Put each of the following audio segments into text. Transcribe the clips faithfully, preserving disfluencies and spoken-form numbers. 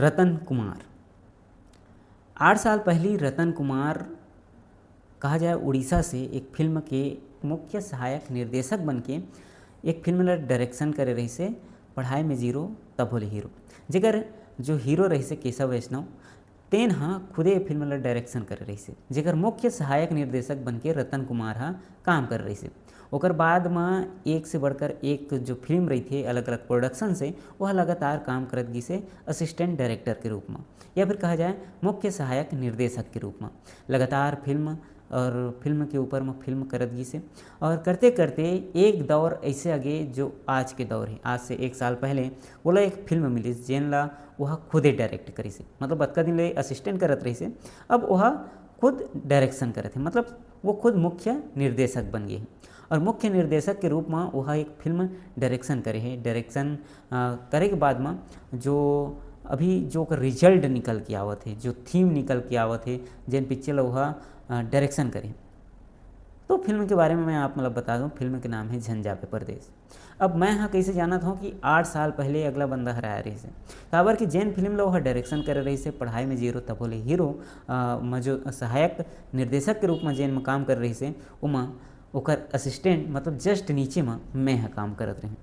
रतन कुमार। आठ साल पहली रतन कुमार, कहा जाए, उड़ीसा से एक फिल्म के मुख्य सहायक निर्देशक बन के एक फिल्म ला डायरेक्शन करे रहिसे, पढ़ाई में जीरो तभो ले हीरो, जेकर जो हीरो रहिसे केशव वैष्णव, तेन ह खुदे ये फिल्म ला डायरेक्शन करे रहिसे, जेकर मुख्य सहायक निर्देशक बन के रतन कुमार ह काम करे रहिसे। ओकर बाद म एक से बढ़कर एक जो फिल्म रहिथे अलग-अलग प्रोडक्शन से, वह लगातार काम करत गिसे असिस्टेंट डायरेक्टर के रूप म, या फिर कहा जाए मुख्य सहायक निर्देशक के रूप म। लगातार फिल्म और फिल्म के ऊपर म फिल्म करत गिसे, और करते-करते एक दौर ऐसे आगे जो आज के दौर है, आज से एक साल पहले ओला एक फिल्म मिलिस, जेन ला वह खुदे डायरेक्ट करिसे। मतलब अतका दिन ले असिस्टेंट करत रहिसे, अब वह खुद डायरेक्शन करत हे, मतलब वो खुद मुख्य निर्देशक बन गे हे। और मुख्य निर्देशक के रूप म वह एक फिल्म डायरेक्शन करे हे। डायरेक्शन, अ, करे के बाद म जो अभी जो ओकर रिजल्ट निकल के आवत हे, जो थीम निकल के आवत हे, जेन पिक्चर ला वह, अ, डायरेक्शन करे हे, तो फिल्म के बारे में मैं आप मन ला बता दूं, फिल्म के नाम है झन जाबे परदेस। अब मैं ह कइसे जानत हौं कि आठ साल पहले अगला बंदा हर आए रहिसे, काबर कि जेन फिल्म ला ओह डायरेक्शन करे रहिसे, पढ़ाई में जीरो तभो ले हीरो, अ, म जो सहायक निर्देशक के रूप म जेन म काम करे रहिसे, ओमा ओकर असिस्टेंट, मतलब जस्ट नीचे म मैं ह काम करत रहें।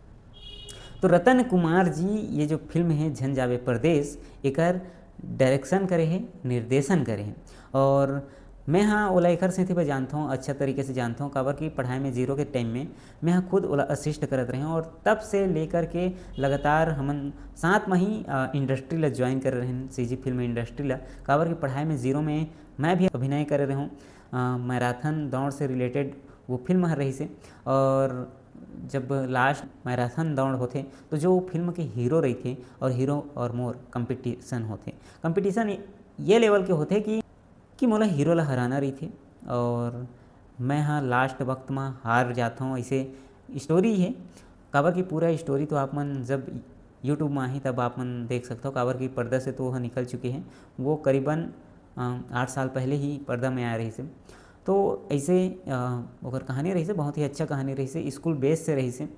तो रतन कुमार जी ये जो फिल्म है झन जाबे परदेस, एकर डायरेक्शन करे हे, निर्देशन करे हे। और मैं ह ओला एकर सेती बर जानथौं, अच्छा तरीके से जानथौं, काबर कि पढ़ाई में जीरो के टाइम में मैं ह खुद ओला असिस्ट करत रहें और तब से लेकर के लगातार हमन साथ म ही, अ, इंडस्ट्री ला ज्वाइन करे रहेन, सीजी फिल्म इंडस्ट्री ला, काबर कि पढ़ाई में जीरो में मैं भी अभिनय करे रहें। अ, मैराथन दौड़ से रिलेटेड वो फिल्म हर रहिसे और जब लास्ट मैराथन दौड़ होथे तो जो फिल्म के हीरो रहिथे और हीरो और मोर कंपटीशन होथे। कंपटीशन ये लेवल के होथे कि, कि मोला हीरो ला हराना रहिथे और मैं ह लास्ट वक्त म हार जात हौं, ऐसे स्टोरी हे। काबर कि पूरा स्टोरी तो आप मन जब YouTube म आही तब आप मन देख सकथव, काबर कि पर्दा से तो वह निकल चुके हे। वो करीबन, अ, आठ साल पहले ही पर्दा में आए रहिसे। तो ऐसे, अ, ओकर कहानी रहिसे, बहुत ही अच्छा कहानी रहिसे, स्कूल बेस से रहिसे, अ,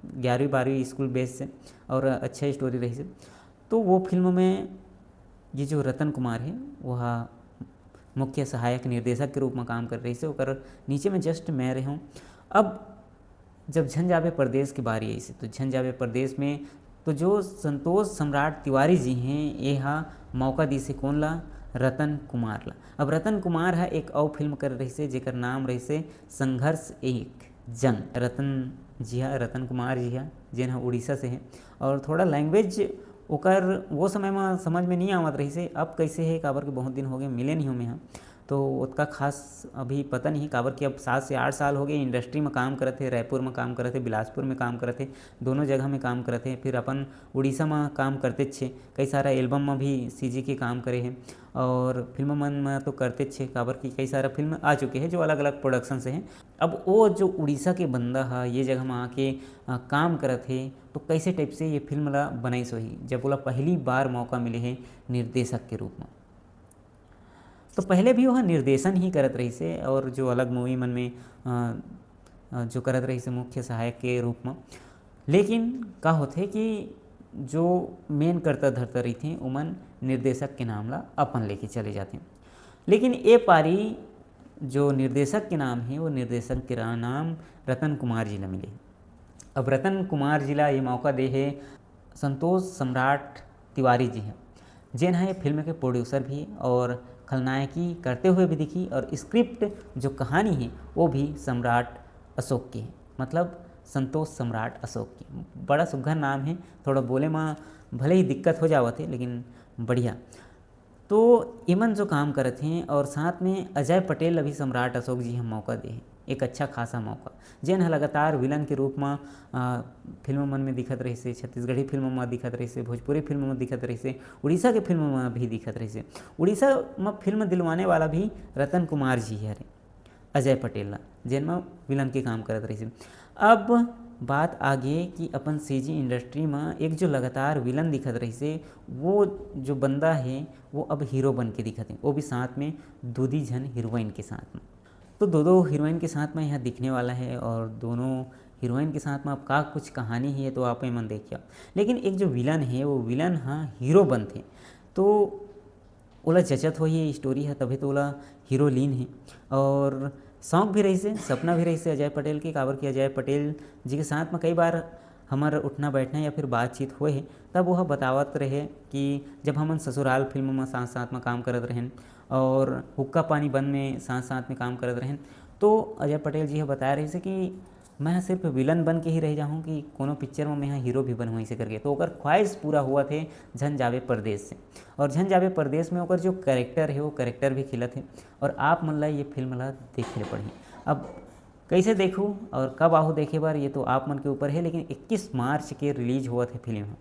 ग्यारहवीं बारहवीं स्कूल बेस से और अच्छा स्टोरी रहिसे। तो वो फिल्म में ये जो रतन कुमार हे, वह मुख्य सहायक निर्देशक के रूप में काम करे रहिसे, ओकर नीचे में जस्ट मैं रहें। अब जब झन जाबे परदेस के बारी आइसे, तो झन जाबे परदेस में तो जो संतोष सम्राट तिवारी जी हैं, ये हा मौका दिसे कोन ला? रतन कुमार ला। अब रतन कुमार हा एक अउ फिल्म करे रहिसे, जेकर नाम रहिसे संघर्ष एक जंग। रतन जी हा, रतन कुमार जी हा, जेन हा उड़ीसा से हे, और थोड़ा लैंग्वेज ओकर वो समय म समझ में नहीं आवत रहिसे। अब कैसे हे, काबर कि बहुत दिन हो गए, मिले नहीं हो मैं हा, तो ओतका खास अभी पता नहीं, काबर कि अब सात से आठ साल हो गए इंडस्ट्री में काम करत हे, रायपुर में काम करत हे, बिलासपुर में काम करत हे, दोनों जगह में काम करत हे। फिर अपन उड़ीसा में काम करतेच हे, कई सारा एल्बम में भी सीजी के काम करे हे और फिल्म मन में तो करतेच हे, काबर कि कई सारा फिल्म आ चुके हे जो अलग-अलग प्रोडक्शन से हे। अब वो जो उड़ीसा के बंदा ह ये जगह में आके, अ, काम करत हे, तो कैसे टाइप से ये फिल्म ला बनाइस होही, जब ओला पहली बार मौका मिले हे निर्देशक के रूप में? तो पहले भी वह निर्देशन ही करत रहिसे और जो अलग मूवी मन में, अ, अ, जो करत रहिसे मुख्य सहायक के रूप में। लेकिन का होथे कि जो मेन करता धरता रहिथे, ओमन निर्देशक के नाम ला अपन लेके चले जाथे। लेकिन ए पारी जो निर्देशक के नाम हे, वो निर्देशक के रा-, नाम रतन कुमार जी ला मिले। अब रतन कुमार जी ला ये मौका दे हे संतोष सम्राट तिवारी जी ह, जेन ह ये फिल्म के प्रोड्यूसर भी और खलनायकी करते हुए भी दिखी और स्क्रिप्ट जो कहानी हे, वो भी सम्राट अशोक के हे, मतलब संतोष सम्राट अशोक के। बड़ा सुग्घर नाम हे, थोड़ा बोले म भले ही दिक्कत हो जावत हे, लेकिन बढ़िया। तो एमन जो काम करत हें और साथ में अजय पटेल अभी सम्राट अशोक जी ह मौका दे हे, एक अच्छा खासा मौका, जेन ह लगातार विलन के रूप म, अ, फिल्म मन में दिखत रहिसे, छत्तीसगढ़ी फिल्म म दिखत रहिसे, भोजपुरी फिल्म म दिखत रहिसे, उड़ीसा के फिल्म म भी दिखत रहिसे। उड़ीसा म फिल्म दिलवाने वाला भी रतन कुमार जी हरे, अजय पटेल ला, जेन म विलन के काम करत रहिसे। अब बात आगे कि अपन सीजी इंडस्ट्री म एक जो लगातार विलन दिखत रहिसे, वो जो बंदा हे, वो अब हीरो बन के दिखत हे, वो भी साथ में दू दी झन हीरोइन के साथ में। तो दो दो हीरोइन के साथ में यहाँ दिखने वाला है और दोनों हीरोइन के साथ में अब का कुछ कहानी हे, तो आप मन देखिया। लेकिन एक जो विलन हे, वो विलन ह हीरो बनथे, तो ओला जचत होही ये स्टोरी ह, तभे तो ओला हीरो लीन हे। और शौक भी रहिसे, सपना भी रहिसे अजय पटेल के, काबर कि अजय पटेल जी के साथ में कई बार हमर उठना बैठना या फिर बातचीत होए हे, तब वो बतावत रहे कि जब हमन ससुराल फिल्म में साथ साथ में काम करत रहेन और हुक्का पानी बंद में साथ साथ में काम करत रहेन, तो अजय पटेल जी ह बताए रहिसे कि मैं ह सिर्फ विलन बन के ही रह जाहूँ कि कोनो पिक्चर में मैं ह हीरो भी बनहूँ, ऐसे करके। तो ओकर ख्वाहिश पूरा होवत हे झन जावे परदेस से। और झन जावे परदेस में ओकर जो कैरेक्टर हे, वो कैरेक्टर भी खिलत हे और आप मन ला ये फिल्म ला देखे ले पड़ही। अब कैसे देखहू और कब आहू देखे बर, ये तो आप मन के ऊपर हे, लेकिन इक्कीस मार्च के रिलीज होवत हे फिल्म ह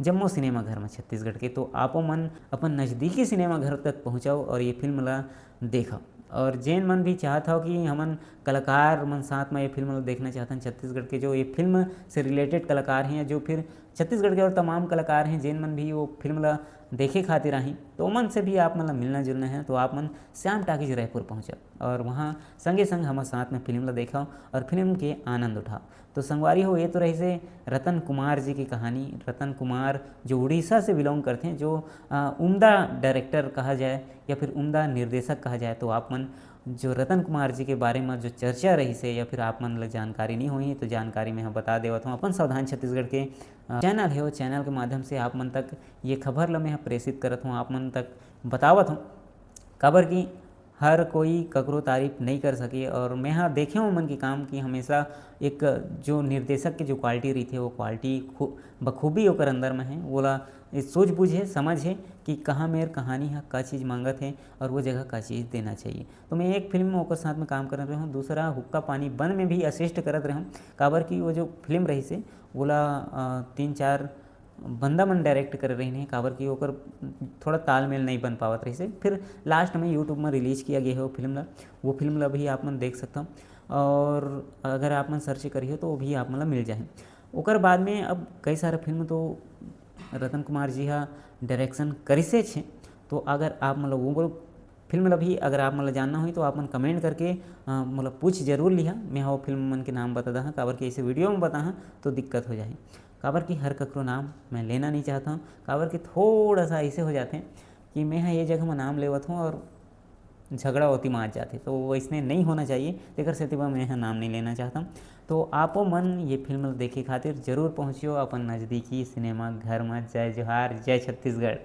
जम्मो सिनेमा घर में छत्तीसगढ़ के। तो आपो मन अपन नज़दीकी सिनेमा घर तक पहुँचव और ये फिल्म ला देखव। और जेन मन भी चाहत हव कि हमन कलाकार मन साथ में ये फिल्म ला देखना चाहथन, छत्तीसगढ़ के जो ये फिल्म से रिलेटेड कलाकार हैं, जो फिर छत्तीसगढ़ के और तमाम कलाकार हैं, जेन मन भी वो फिल्म ला देखे खातिर आही, तो ओमन से भी आप मन ला मिलना जुलना है, तो आप मन श्याम टाकीज रायपुर पहुँचव और वहाँ संगे संग हमर साथ में फिल्म ला देखव और फिल्म के आनंद उठाव। तो संगवारी हो, ये तो रहिसे रतन कुमार जी की कहानी। रतन कुमार जो उड़ीसा से बिलोंग करथे, जो, अ, उम्दा डायरेक्टर कहा जाए या फिर उम्दा निर्देशक कहा जाए, तो आप मन जो रतन कुमार जी के बारे में जो चर्चा रहिसे या फिर आप मन ला जानकारी नहीं होही, तो जानकारी मैं ह बता देवत हूँ। अपन सावधान छत्तीसगढ़ के, अ, चैनल हे, वो चैनल के माध्यम से आप मन तक ये खबर ला मैं ह प्रेषित करत हूँ, आप मन तक बतावत हूँ, काबर कि हर कोई ककरो तारीफ नहीं कर सके। और मैं ह देखे हूँ मन के काम कि हमेशा एक जो निर्देशक के जो क्वालिटी रहिथे, वो क्वालिटी खू-, बखूबी ओकर अंदर में है, वोला ये सूझबूझ हे, समझ हे कि कहाँ मेर कहानी ह का चीज़ मांगत हे और वो जगह का चीज़ देना चाहिए। तो मैं एक फिल्म में ओकर साथ में काम करत रहूँ, दूसरा हुक्का पानी बंद में भी असिस्ट करत रहूँ, काबर कि वो जो फिल्म रहिसे, वोला, अ, तीन चार बंदा मन डायरेक्ट करे रहिन हे, काबर कि ओकर थोड़ा तालमेल नहीं बन पावत रहिसे। फिर लास्ट में YouTube में रिलीज किया गया है वो फिल्म ला, वो फिल्म ला भी आप मन देख सकथव। और अगर आप मन सर्च करिहो, तो वो भी आप मन ला मिल जाए। ओकर बाद में अब कई सारा फिल्म तो रतन कुमार जी हा डायरेक्शन करिसेच हे, तो अगर आप मन ला वो फिल्म ला भी अगर आप मन ला जानना होही, तो आप मन कमेंट करके, अ, मोला पूछ जरूर लिहा। मैं हा वो फिल्म मन के नाम बता दहा, काबर कि ऐसे वीडियो में बताहा तो दिक्कत हो जाही, काबर कि हर ककरो नाम मैं लेना नहीं चाहता हूँ, काबर कि थोड़ा सा ऐसे हो जाथे कि मैं हा ये जगह में नाम लेवत हूँ और झगड़ा ओती मार जाथे, तो वो इसने नहीं होना चाहिए, तेकर सेती बर मैं हा नाम नहीं लेना चाहता हूँ। तो आपो मन ये फिल्म ला देखे खातिर जरूर पहुँचियो अपन नज़दीकी सिनेमा घर में। जय जोहार, जय छत्तीसगढ़।